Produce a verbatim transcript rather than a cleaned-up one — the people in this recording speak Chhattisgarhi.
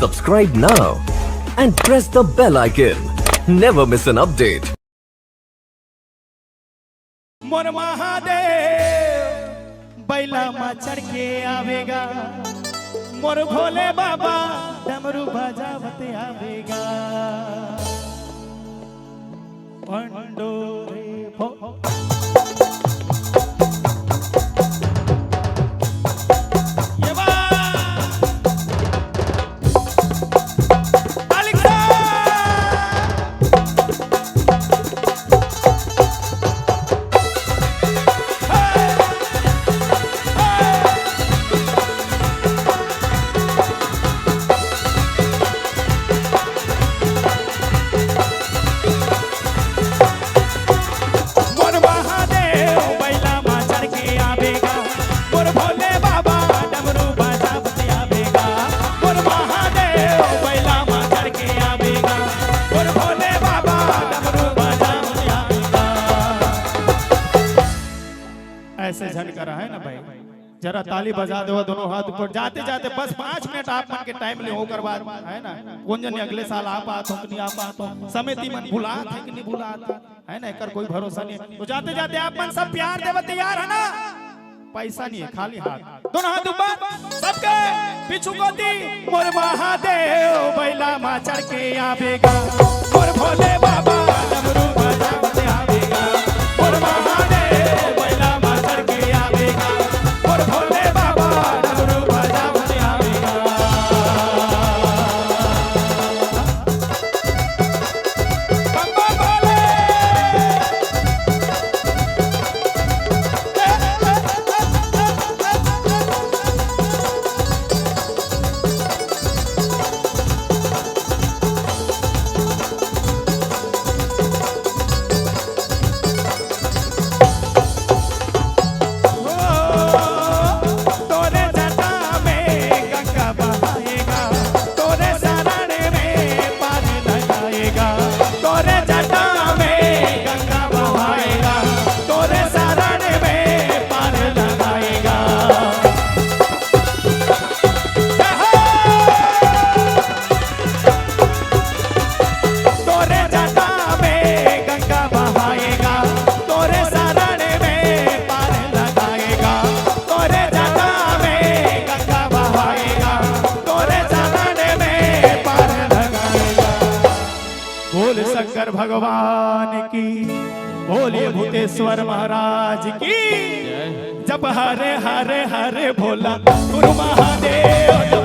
Subscribe now and press the bell icon. Never miss an update. मोर महादेव बैला मा चढ़ के आवेगा, मोर भोले बाबा डमरू बजावत आवेगा। पंडोरे भो-, ये बात। ताली के साथ। मोर महादेव बैला मा चढ़ के आवेगा, मोर भोले बाबा डमरू बजावत आवेगा। मोर महादेव बैला मा चढ़ के आवेगा, मोर भोले बाबा डमरू बजावत आवेगा। ऐसे झन करा है ना भाई, जरा ताली बजा देवा दोनों हाथ ऊपर। जाते जाते बस पाँच मिनट आप मन के टाइम ले, ओकर बाद है ना, कोन जनी अगले साल आ पात हो कि नहीं आ पात हो, समिति मन बुलात है कि नहीं बुलात है, है ना, एकर कोई भरोसा नहीं है। तो जाते जाते आप मन सब प्यार देवा तैयार है ना? पैसा नहीं है, खाली हाथ, दोनों हाथ ऊपर, सबके पीछू कोती। मोर महादेव बैला मा चढ़ के आवेगा, मोर भोले बाबा डमरू बजावत आवेगा। मोर महादेव बैला मा चढ़ के आवेगा, मोर भोले बाबा डमरू बजावत आवेगा। बम बम भोले। तोरे जटा में गंगा बहाएगा, तोरे शरण में पार लगाएगा। तोरे जटा में गंगा बहाएगा, तोरे शरण में पार लगाएगा। जय हो। तोरे जटा में गंगा बहाएगा, तोरे शरण में पार लगाएगा। तोरे जटा में गंगा बहाएगा, तोरे शरण में पार लगाएगा। बोल शंकर भगवान की, बोलिए भूतेश्वर महाराज की। जप हरे हरे हरे भोला गुरु महादेव।